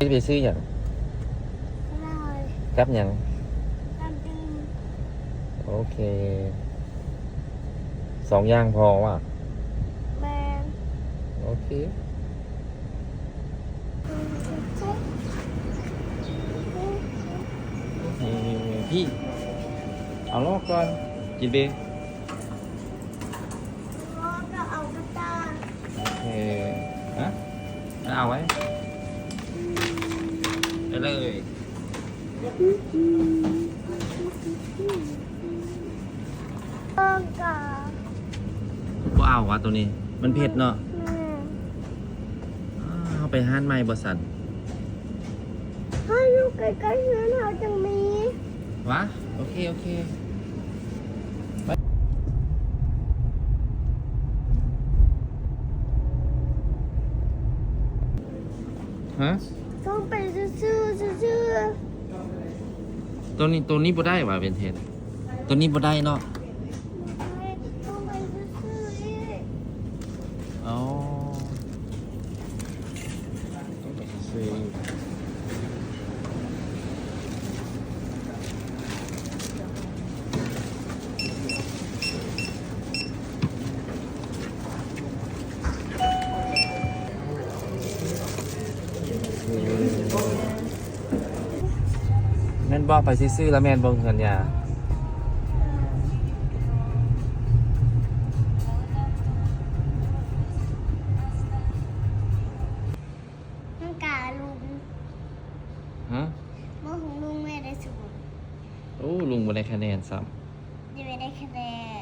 ຊິໄປຊື້ຫຍັງ? ກັບຫຍັງ? ກັບດື່ມ. ໂອເຄ ສອງຢ່າງພໍຫວາ? ແມ່ນ. ໂອເຄ ນີ້ໆໆ ພີ່ ເອົາລອກກ່ອນ ກິນເບ. ເອົາກະເອົາກະຕ່າ. ໂອເຄ ຮະ ເອົາໄວ້ ໄປເລີຍ. ເອົາກະ ບໍ່ເອົາຫວາ ໂຕນີ້ ມັນເຜັດເນາະ. ແມ່ນ. ອ້າ ເຮົາໄປຮ້ານໃໝ່ບໍ່ຊັ້ນ? ເຮົາຢູ່ໃກ້ໆເຮືອນເຮົາຈັ່ງມີ. ຫວາ? ໂອເຄ ໂອເຄ ໄປ. ຮະ? ຕ້ອງໄປຊື່ໆ ຊື່ໆ. ໂຕນີ້ ໂຕນີ້ບໍ່ໄດ້ຫວາ ເວັນເທນ? ໂຕນີ້ບໍ່ໄດ້ເນາະ. ບໍ່ໄດ້ ຕ້ອງໄປຊື່ໆ. ອໍ ຕ້ອງໄປຊື່ໆ. ແມ່ນບໍ່? ໄປຊື່ໆ ລະແມ່ນບໍ່ເຮືອນຍ່າ? ມັນກະລຸງ. ຮະ? ບໍ່ຂອງລຸງແມ່ໄດ້ສູນ. ໂອ້ ລຸງບໍ່ໄດ້ຄະແນນຊ້ຳ. ຍັງບໍ່ໄດ້ຄະແນນ.